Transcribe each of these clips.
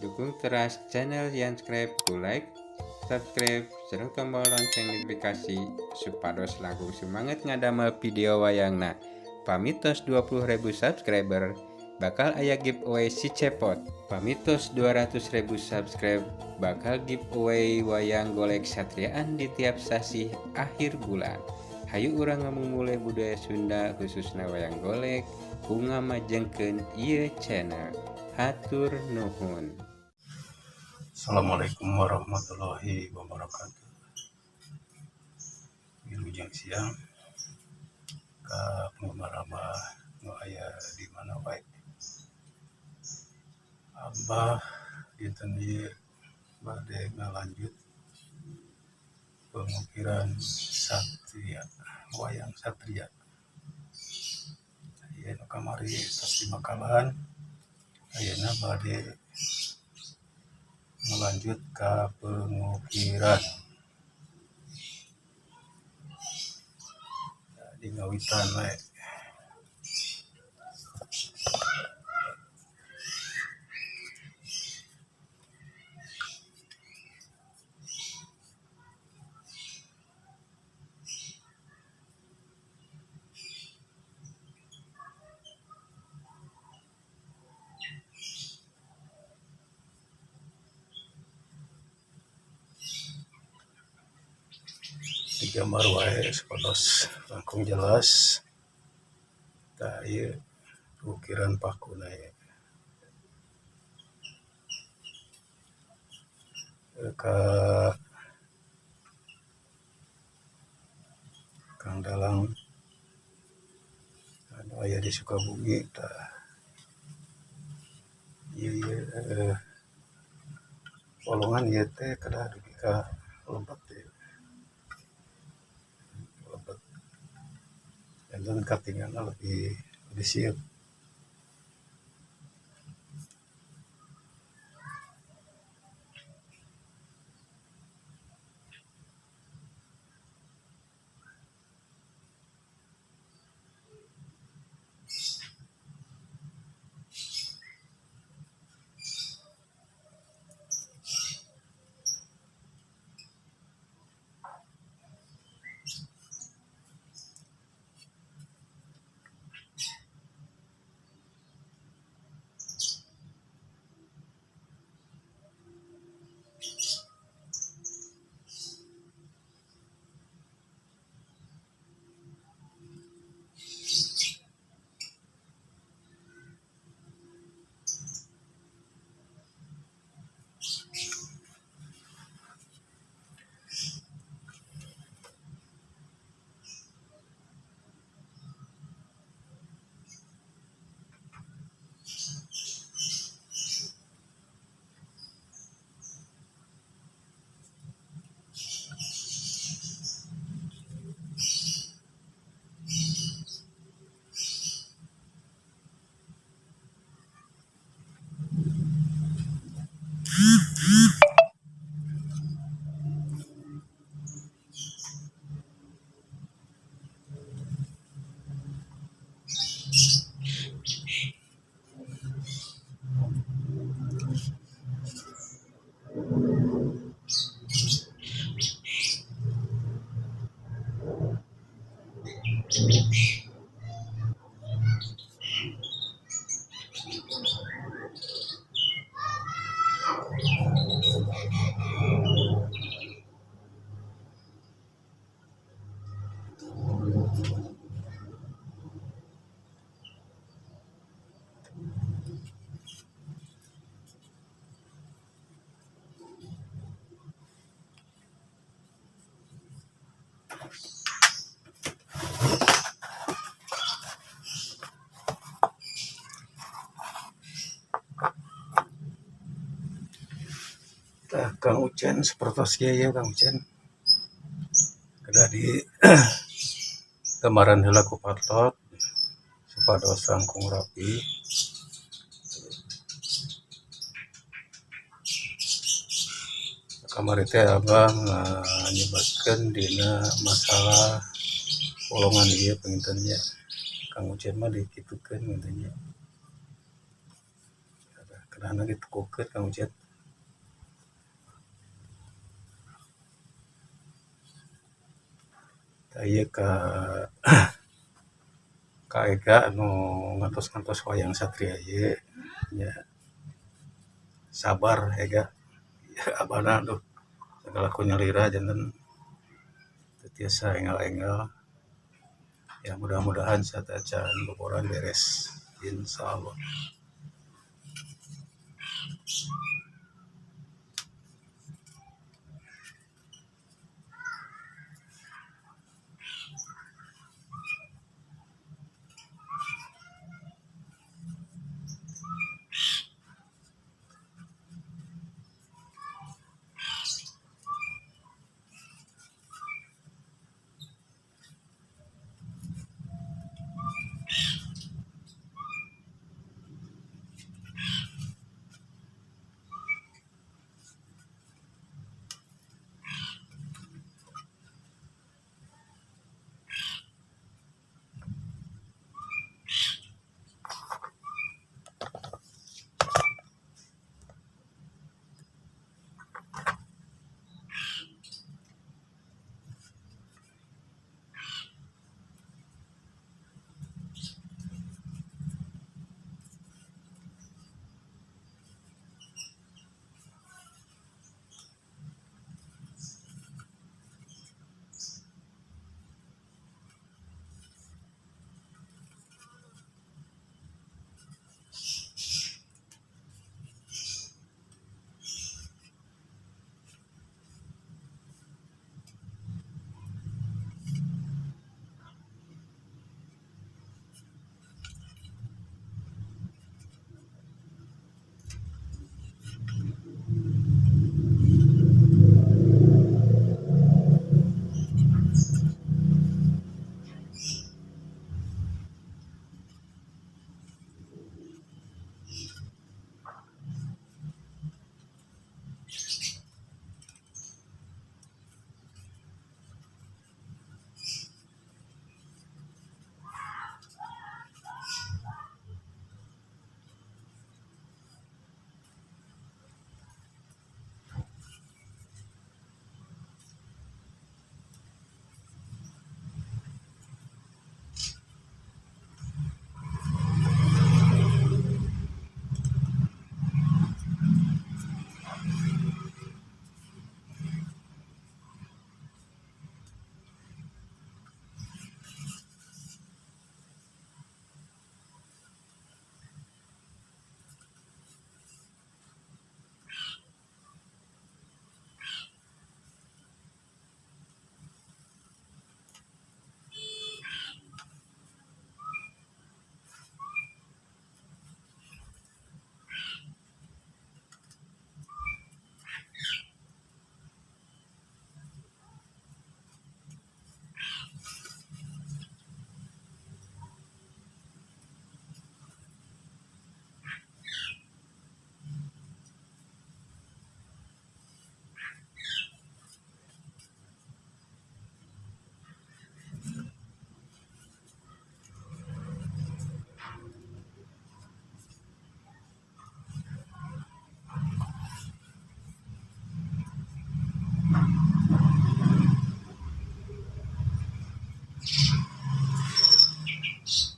Dukung teras channel Yanscribe ku like, subscribe, sareng tombol lonceng notifikasi supados langkung semangat ngadamel video wayangna. Pamitos 20.000 subscriber bakal aya giveaway si cepot. Pamitos 200.000 subscribe bakal giveaway wayang golek satriaan di tiap sasih akhir bulan. Hayu urang ngamumule budaya Sunda khususna wayang golek ku ngamajengkeun ieu channel. Hatur nuhun. Assalamualaikum warahmatullahi wabarakatuh. Wilujeng siang ka penggemar Abah nu aya di mana wae. Abah dinten ieu bade ngalanjut pengukiran satria, wayang satria. Ieu nu kamari tos dibakalan, ayeuna bade melanjut ka pengukiran. Di ngawitan we. Digambar wae supados langkung jelas. Tah ieu ukiran pakuna ieu. Ka Kang Dalang anu aya di Sukabumi tah. Ieu ieu bolongan ieu teh kedah dugi ka lempet ieu. Lempet. Janten katingalna lebih sieup. Tah Kang Ucen sapertos kieu ya Kang Ucen. Kedah di gambaran heula ku patot supados langkung rapi. Kamari teh Abah nyebatkeun dina masalah bolongan ieu panginten nya. Kang Ucen mah dikitukeun panginten nya. Kedahna ditekukeun Kang Ucet. Tah ieu ka ka Ega anu ngantos-ngantos wayang satria ieu nya sabar Ega abahna aduh sagala ku nyalira janten teu tiasa enggal-enggal ya mudah-mudahan sateuacan boboran beres insyaallah.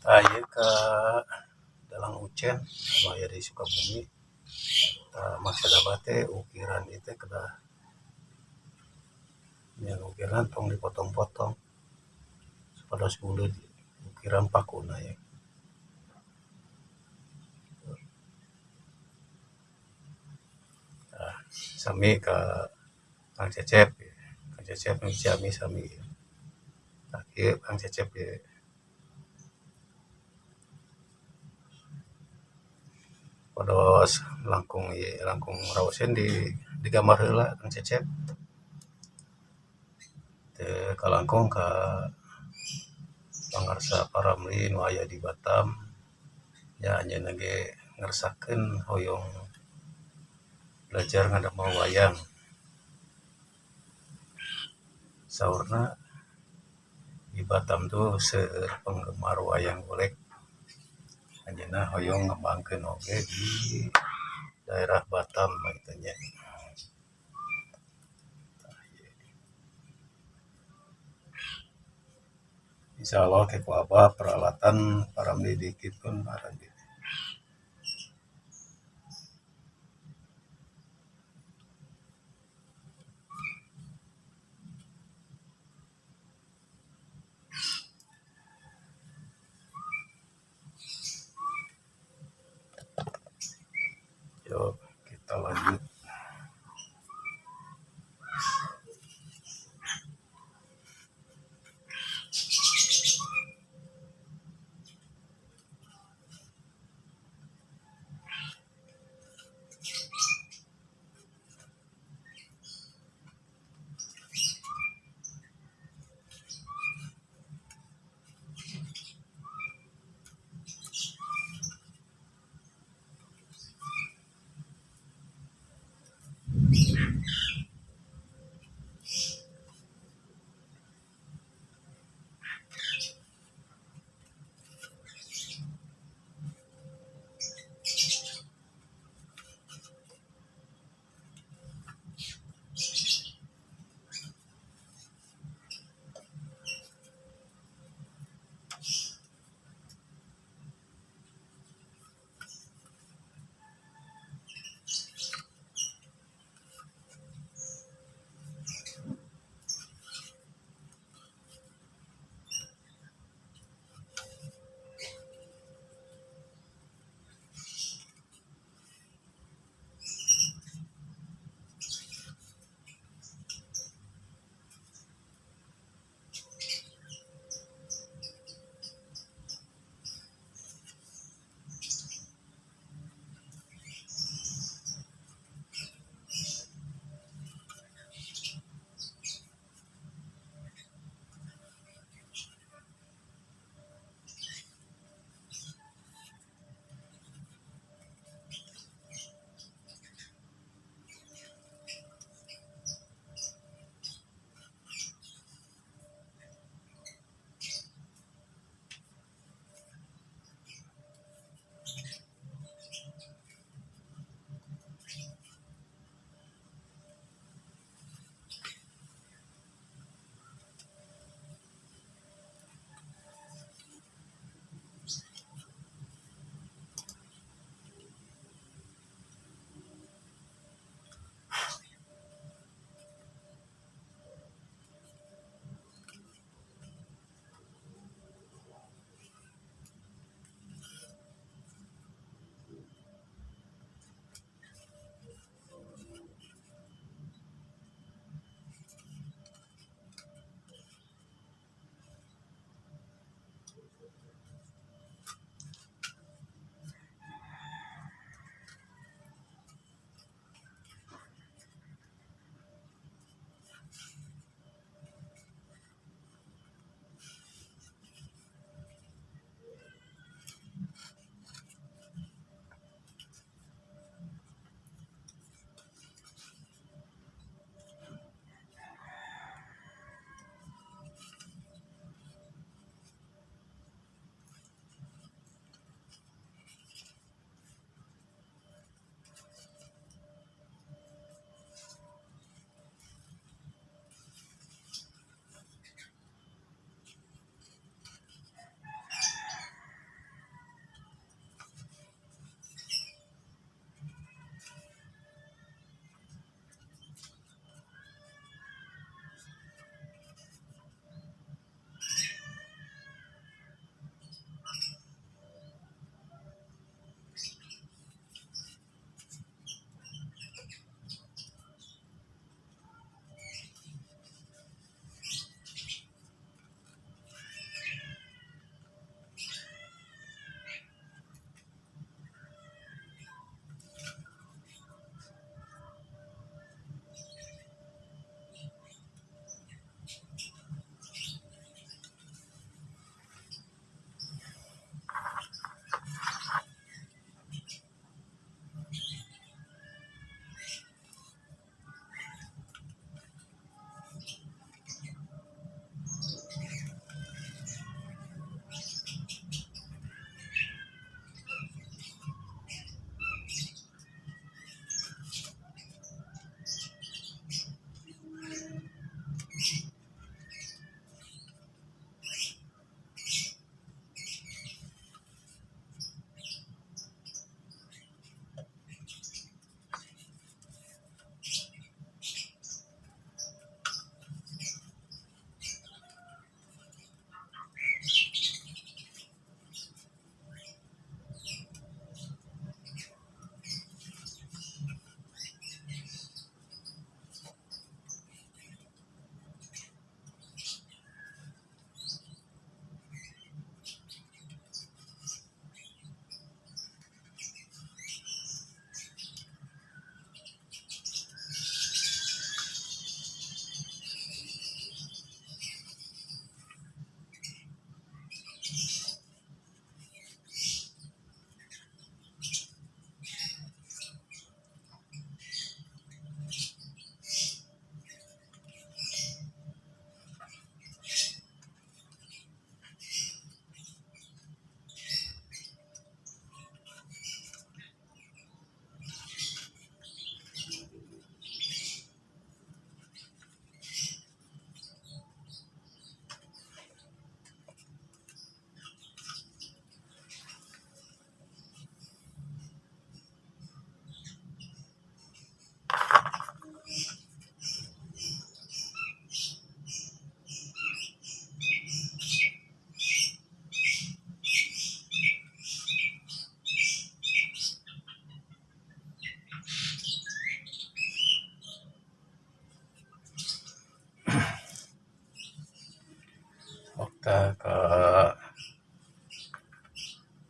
Tah ieu ka Dalang Ucen anu aya di Sukabumi tah maksud abah teh ukiran ieu teh kedah nya ukiran tong dipotong-potong supados buleud ukiran pakuna ye. Tah sami ka Kang Cecep, Kang Cecep nu Ciamis sami tah kieu Kang Cecep ye. Pados langkung ieu langkung raoseun digambar heula Kang Cecep teu kalangkung ka Pangarsa P. Ramlee nu aya di Batam nya anjeunna ge ngeresakeun hoyong belajar ngadamel wayang. Saurna di Batam tuh seueur penggemar wayang golek anjeunna hoyong ngembangkeun oge di Daerah Batam gitu nya. Insya Allah ke ku abah peralatan paramdi dikitkeun paramdi. Yuk kita lanjut.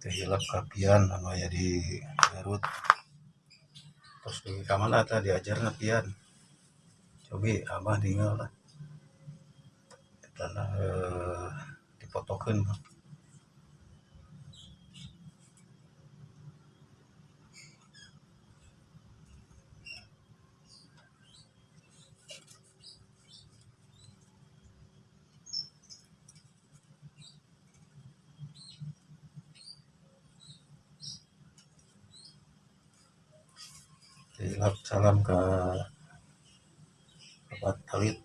Teu hilap ka Pian anu aya di Garut. Tos dugi ka mana tah diajarna Pian. Cobi abah ningal lah. Eta na dipotokeun mah. Teu hilap salam ka Bapak Talit.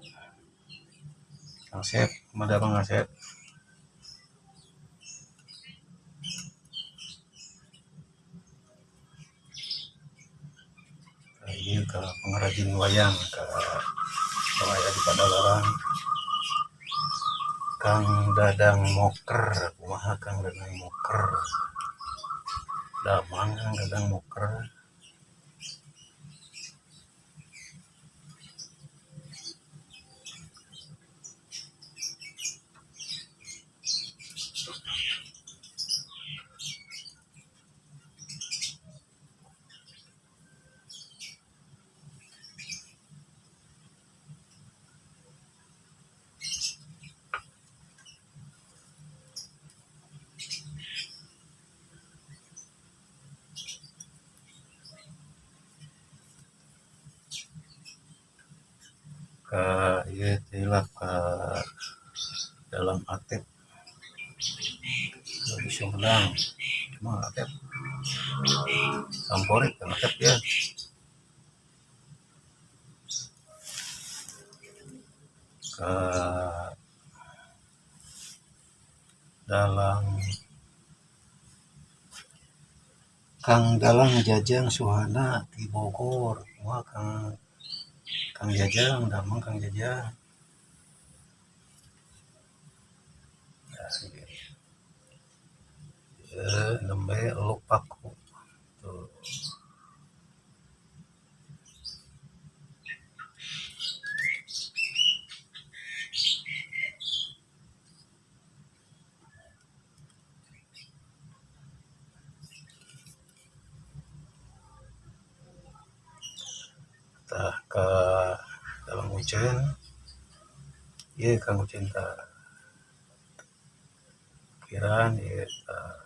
Kang Asep, kumaha damang Kang Asep? Ieu ka pengrajin wayang ka nu aya di Padalarang. Kang Dadang Moker, kumaha Kang Dadang Moker? Damang Kang Dadang Moker. Ka ieu teu hilap ka Dalang Atep di Sumedang. Kumaha Atep? Samporit Kang Atep ya. Ka Dalang Kang Dalang Jajang Suhana di Bogor. Kumaha Kang Jajang, damang Kang Jajang. Nembe eluk paku. Tuh. Tah ka Dalang Ucen. Ieu Kang Ucen tah. Kiraan ieu tah.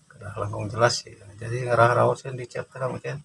Kedah langkung jelas ya. Jadi ngarah-raoskeun di chat teh Kang Ucen.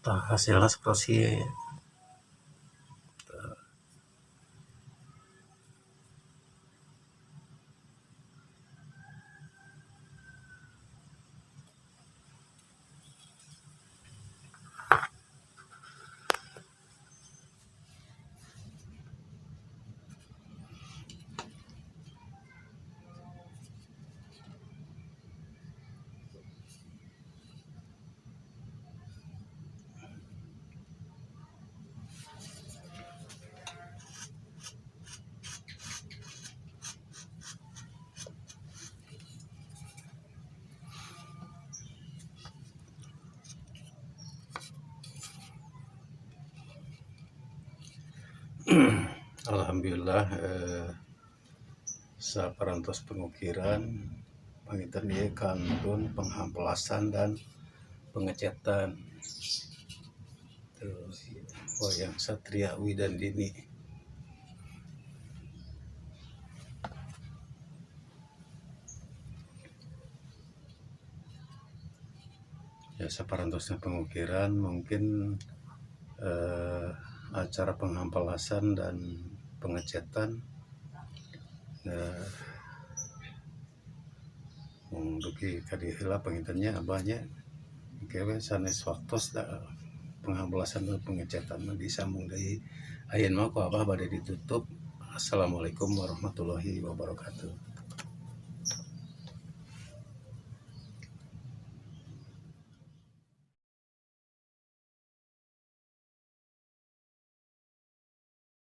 Tah hasilna sapertos ieu. Alhamdulillah saparantos pengukiran panginten ieu kantun penghampelasan dan pengecetan. Tuh, wayang Satria Widandini. Ya saparantosna pengukiran mungkin acara penghampelasan dan pengecetan mung dugi ka dieu heula pangintennya abahnya engke we sanes waktos da penghampelasan dan pengecetan mah disambung deui. Ayeuna mah ku abah bade ditutup. Assalamualaikum warahmatullahi wabarakatuh.